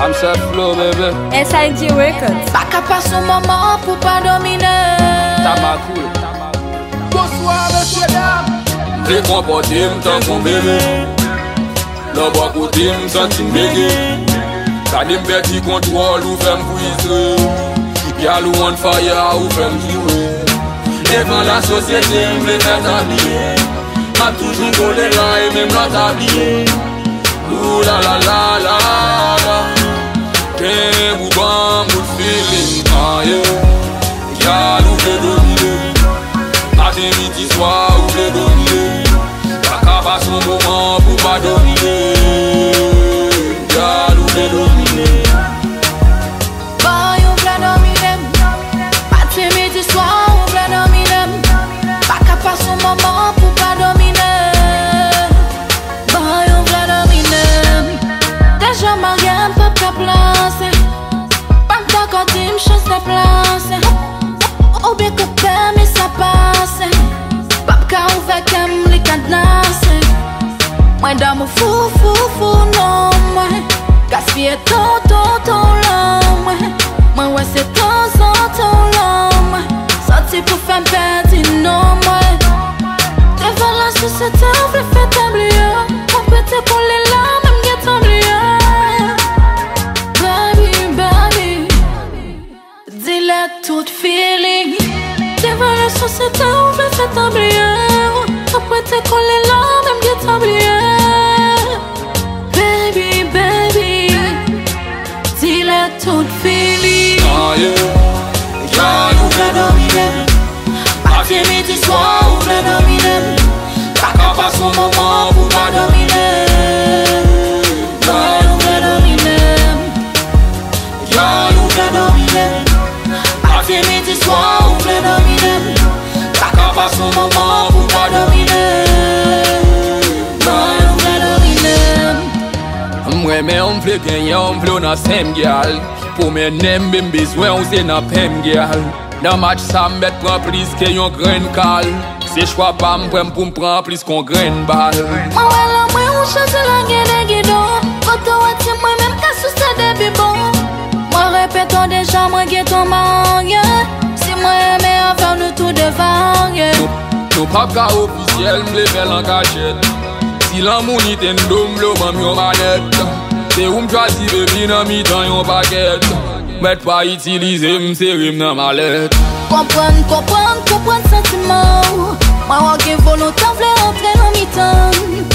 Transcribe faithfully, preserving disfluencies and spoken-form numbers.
I'm Seth Flow, baby. S I G Records. Pa ka pase yon moman pou pa domine. Tama cool. Bonswa, mesye dam. M vle konpòte m tankou bebe. Lè w bò kote m, m santi m bege. Gade m pèdi kontwòl, ou fè m fristre. Gyal ou on fire, ou fè m soufri. Devan lasosyete, m vle fè tabliye. M ap toujou kole la e menm lòt tabliye. Ooh la la la la la. Kenbe ou ban m bout feeling, ah yeah. Gyal ou vle domine. Maten, midi, swa ou vle domine. Pa ka pase yon moman pou pa domine. Gyal ou vle domine. Boy, ou vle domine m. Maten, midi, swa ou vle domine m. Pa ka pase yon moman pou pa domine. Boy, ou vle domine m. Deja marye, m p ap ka plase. Pa m dakò di m chans deplase. Oubyen kote men sa pase. P ap ka ouvè kè m, li kadnase. Mwen damou fou, fou, fou, non, mwen gaspiye tan, tan, tan lan mwen. Mwen wè se tanzantan lan mwen santi pou fè m pèdi non mwen. Devan lasosyete, ou vle fè tabliye. Mwen prete kole la, menm gentan bliye. Baby, baby. Dilè tout feeling. Devan lasosyete, ou vle fè tabliye. Mwen prete kole la, menm gentan bliye. Baby, baby. Dilè tout feeling. Ah yeah. Gyal ou vle domine m. Maten, midi, swa ou vle domine m. Pa ka pase yon moman pou pa domine. Gyal ou vle domine m. Gyal ou vle domine m. Maten, midi, swa ou vle domine m. Pa ka pase yon moman pou pa domine. Gyal ou vle domine m. M renmen w, m vle genyen w, m vle w nan sen m, gyal. Pou mennen m, m bezwen w, se nan pen m, gyal. Nan match sa, m mèt pran plis ke yon grenn kal. Se chwa pa m, prè m pou m pran plis ke yon grenn bal. Mwen wè lanmou ou chanje lage de gidon. Kote w wè ti mwen menm ka souse depi bon. Mwen repete w deja, mwen gentan marye. Si mwen renmen avè w, nou toude varye. Nou, nou p ap ka ofisyèl, m vle fè l an kachèt. Si lanmou ni tendo, m vle w ban m yon manèt. Se ou m chwazi, baby, nan mitan yon pakèt. Mèt pa itilize m, sere m nan malèt. Konprann, konprann, konprann santiman w. Mwen wè w gen volonte, w vle rantre nan mitan m.